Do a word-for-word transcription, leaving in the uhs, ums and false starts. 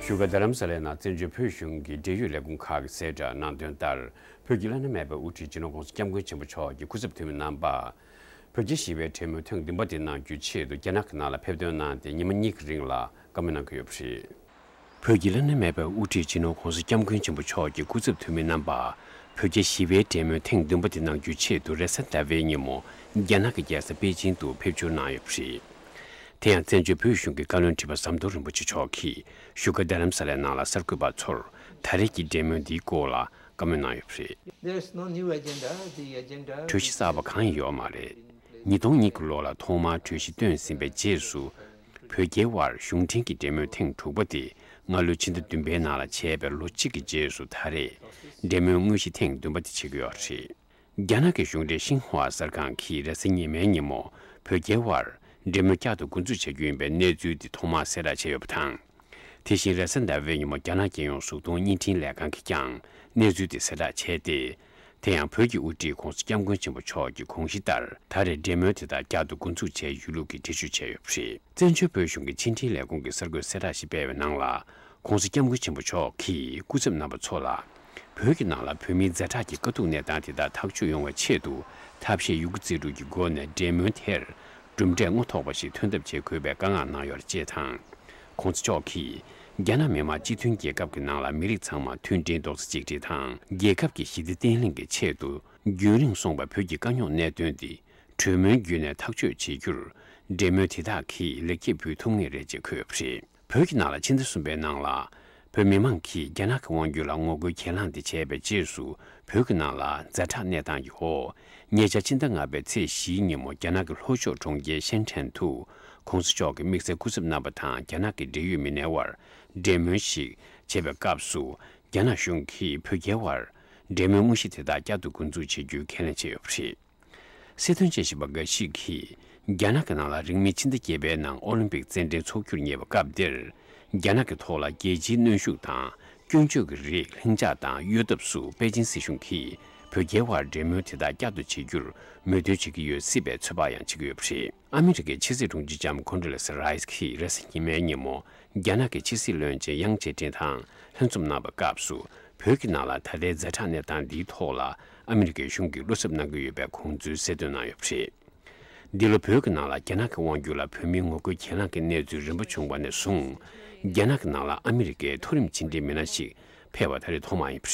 བཞུགས་སྒར་རྡ་རམ་ས་ལའི་ནང་བཙན་བྱོལ་བོད་གཞུང་གི་འབྲེལ་ཡོད་ལས་ཁུངས་ཁག་གིས་གསལ་བསྒྲགས་གནང་དོན་ལྟར། བོད་ཀྱི་བླ་ན་མེད་པའི་དབུ་ཁྲིད་སྤྱི་ནོར་༸གོང་ས་༸སྐྱབས་མགོན་ཆེན་པོ་མཆོག་གི་སྐུ་ཚབ་འཐུས་མི་རྣམ་པ། བོད་རྒྱའི་ཞི་བའི་གྲོས་མོལ་ཐེངས་བདུན་པ་དེ་གནང་རྒྱུའི་ཆེད་དུ་རྒྱ་ནག་གི་ནང་ལ་ཕེབས་ཐོན་གནང་སྟེ་ཉི་མ་གཉིས་ཀྱི་རིང་ལ་བཀའ་མོལ་གནང་གི་ཡོད་པ་རེད། བོད་ཀྱི་བླ་ན་མེད་པའི་དབུ་ཁྲིད་སྤྱི་ནོར་༸གོང་ས་༸སྐྱབས་མགོན་ཆེན་པོ་མཆོག་གི་སྐུ་ཚབ་འཐུས་མི་རྣམ་པ། བོད་རྒྱའི་ཞི་བའི་གྲོས་མོལ་ཐེངས་བདུན་པ་དེ་གནང་རྒྱུའི་ཆེད་དུ་རེས་གཟའ་ཟླ་བའི་ཉིན་མོ། རྒྱ་ནག་གི་རྒྱལ་ས་པེ་ཅིང་དུ་ཕེབས་འབྱོར་གནང་ཡོད་པ་རེད། དེ་ཡང་བཙན་བྱོལ་བོད་གཞུང་གི་བཀའ་བློན་ཁྲི་པ་ཟམ་གདོང་རིན་པོ་ཆེ་མཆོག་གིས་བཞུགས་སྒར་རྡ་རམ་ས་ལའི་ནང་ལ་གསར་འགོད་པ་ཚོར་ད་རེས་ཀྱི་གྲོས་མོལ་འདིའི་སྐོར་ལ་བཀའ་མོལ་གནང་ཡོད་པ་རེད། There is no new agenda. The agenda གྲོས་གཞི་གསར་པ་གང་ཡང་ཡོད་མ་རེད། ཉིས་སྟོང་གཉིས་ཀྱི་ལོ་ལ་ཐོག་མར་གྲོས་གཞི་བཏོན་ཟིན་པའི་རྗེས་སུ། བོད་རྒྱའི་དབར་གཞུང་འབྲེལ་གྱི་གྲོས་མོལ་ཐེངས་དྲུག་པ་དེ་སྔ་ལོའི་ཕྱི་ཟླ་བདུན་པའི་ནང་ལ་བྱས་པའི་ལོ་གཅིག་གི་རྗེས་སུ་ད་རེས་གྲོས་མོལ་དངོས་གཞི་ཐེངས་བདུན་པ་དེ་བྱེད་ཀྱི་ཡོད་པ་རེད། རྒྱ་ནག་གི་གཞུང་འབྲེལ་ཤིན་ཧྭ་གསར་ཁང་གིས་རེས་གཟའ་ཉི་མའི་ཉིན་མོ་བོད་རྒྱའི་དབར་གྲོས་མོལ་བསྐྱར་དུ་འགོ་འཛུགས་བྱ་རྒྱུ་ཡིན་པའི་གནས་ཚུལ་དེ་ཐོག་མར་གསལ་བསྒྲགས་བྱས་ཡོད་པ་དང་། དེ་བཞིན་རེས་གཟའ་ཟླ་བའི་ཉིན་མོ་རྒྱ་ནག་རྒྱལ་ཡོངས་གཟུགས་མཐོང་བརྙན་འཕྲིན་ལས་ཁང་གིས་ཀྱང་གནས་ཚུལ་དེ་གསལ་བསྒྲགས་བྱས་ཏེ། དེ་ཡང་བོད་ཀྱི་དབུ་ཁྲིད་༸གོང་ས་༸སྐྱབས་མགོན་ཆེན་པོ་མཆོག་གི་དགོངས་གཞི་ལྟར་ད་རེས་གྲོས་མོལ་དེ་དག་བསྐྱར་དུ་འགོ་འཛུགས་བྱས་ཡོད་ལུགས་ཀྱི་འགྲེལ་བརྗོད་བྱས་ཡོད་པ་རེད། བཙན་བྱོལ་བོད་གཞུང་གི་ཕྱི་འབྲེལ་ལས་ཁུངས་ཀྱིས་གསར་འགོད་གསལ་བསྒྲགས་ཤིག་སྤེལ་བའི་ནང་ལ། ༸གོང་ས་༸སྐྱབས་མགོན་ཆེན་པོ་མཆོག་གིས་སྐུ་ཚབ་རྣམ་པ་ཚོ་ལ། བོད་ཀྱི་ནང་ལ་བོད་མིའི་ཛ་དྲག་གི་དཀའ་སྡུག་གནས་སྟངས་དེ་དག་ཐག་གཅོད་ཡོང་བའི་ཆེད་དུ། ཐབས་ཤེས་ཡོད་རྒུ་རྩལ་སྤྲུགས་ཀྱི་སྒོ་ནས་གྲོས་མོལ་དེར་གྲུབ་འབྲས་རྔོ་ཐོགས་པ་ཞིག་ཐོན་ཐབས་བྱེད་དགོས་པའི་བཀའ་མངགས་གནང་ཡོད་ཅེས་དང་། ༸གོང་ས་མཆོག་གིས་རྒྱ་ནག་མི་དམངས་སྤྱི་མཐུན་རྒྱལ་ཁབ་ཀྱི་ནང་ལ་མི་རིགས་ཚང་མ་མཐུན་སྒྲིལ་རྡོག་རྩ་གཅིག་སྒྲིལ་དང་། རྒྱལ་ཁབ་ཀྱི་ཞི་བདེ་བརྟན་ལྷིང་གི་ཆེད་དུ་རྒྱུན་རིང་སོང་བའི་བོད་ཀྱི་དཀའ་རྙོག་གནད་དོན་འདི་གྲོས་མོལ་བརྒྱུད་ནས་ཐག་གཅོད་བྱེད་རྒྱུར། གྲོས་མོལ་དེ་དག་གིས་ལེགས་སྐྱེས་ཕུལ་ཐུབ་ངེས་རེད་ཅེས་འཁོད་ཡོད་པ་རེད། བོད་ཀྱི་ནང་ལ་ཕྱི་ཟླ་གསུམ་པའི་ནང་ལ། བོད་མི་མང་གིས་རྒྱ་ནག་གི་དབང་སྒྱུར་ལ་ངོ་རྒོལ་གྱེན་ལངས་དེ་བྱས་པའི་རྗེས་སུ། བོད་ཀྱི་ནང་ལ་ཛ་དྲག་གནས་སྟངས་ཀྱི་འོག་ཉེ་ཆར་ཕྱི་ཟླ་ལྔ་པའི་ཚེས་བཞིའི་ཉིན་མོ་རྒྱ་ནག་གི་ལྷོ་ཕྱོགས་གྲོང་ཁྱེར་ཤན་ཁྲེན་དུ། ༸གོང་ས་མཆོག་གི་དམིགས་བསལ་སྐུ་ཚབ་རྣམ་པ་དང་རྒྱ་ནག་གི་འབྲེལ་ཡོད་མི་སྣའི་དབར་གྲོས་མོལ་ཞིག་བྱེད་པའི་སྐབས་སུ། རྒྱ་ནག་གཞུང་གིས་བོད་རྒྱའི་དབར་གྲོས་མོལ་དངོས་གཞི་དེ་དག་བསྐྱར་དུ་འགོ་འཛུགས་བྱེད་རྒྱུའི་ཁས་ལེན་བྱས་ཡོད་པ་རེད། སྲིད་དོན་དཔྱད་ཞིབ་པ་འགའ་ཞིག་གིས། རྒྱ་ནག་གི་ནང་ལ་རིང་མིན་ཕྱི་ཟླ་བརྒྱད་པའི་ནང་ཨོ་ལིམ་པིག་རྩེད་འགྲན་འཚོགས་རྒྱུར་ཉེ་བའི་སྐབས་འདིར། རྒྱ་ནག་གི་ཐོག་ལ་རྒྱལ་སྤྱིའི་གནོན་ཤུགས་དང་། སྐྱོན་བརྗོད་ཀྱི་རིགས་ལྷིང་འཇགས་དང་གཡོལ་ཐབས་སུ་པེ་ཅིན་སྲིད་གཞུང་གིས་བོད་རྒྱའི་དབར་གྲོས་མོལ་དེ་དག་བསྐྱར་དུ་བྱེད་རྒྱུར་མོས་མཐུན་བྱེད་ཀྱི་ཡོད་སྲིད་པའི་ཚོད་དཔག་ཡང་བྱེད་ཀྱི་ཡོད་པ་རེད། ཨ་མི་རི་ཀའི་ཕྱི་སྲིད་དྲུང་ཆེ་ལྕམ་ཁོན་ཌོ་ལེ་སི་རའི་སི་གིས་རེས་གཟའ་ཉི་མའི་ཉིན་མོ། རྒྱ་ནག་གི་ཕྱི་སྲིད་བློན་ཆེན་ཡང་ཅེ་ཀྲིན་དང་ལྷན་འཛོམས་གནང་བའི་སྐབས་སུ། བོད་ཀྱི་ནང་ལ་ད་ལྟའི་ཛ་དྲག་གནས་སྟངས་འདིའི་ཐོག་ལ་ཨ་མི་རི་ཀའི་གཞུང་གིས་བློ་འཚབ་གནང་གི་ཡོད་པའི་དགོངས་ཚུལ་གསལ་སྟོན་གནང་ཡོད་པ་རེད། འདི་ལོ་བོད་ཀྱི་ནང་ལ་རྒྱ་ནག་གི་དབང་སྒྱུར་ལ་བོད་མིའི་ངོ་རྒོལ་གྱེན་ལངས་ཀྱི་གནས་ཚུལ་རིམ་པ་བྱུང་བ་ནས་བཟུང་། རྒྱ་ནག་གི་ནང་ལ་ཨ་མི་རི་ཀའི་མཐོ་རིམ་ཕྱི་འབྲེལ་མི་སྣ་ཞིག་ཕེབས་པ་ད་རེས་ཐོག་མ་ཡིན་པ་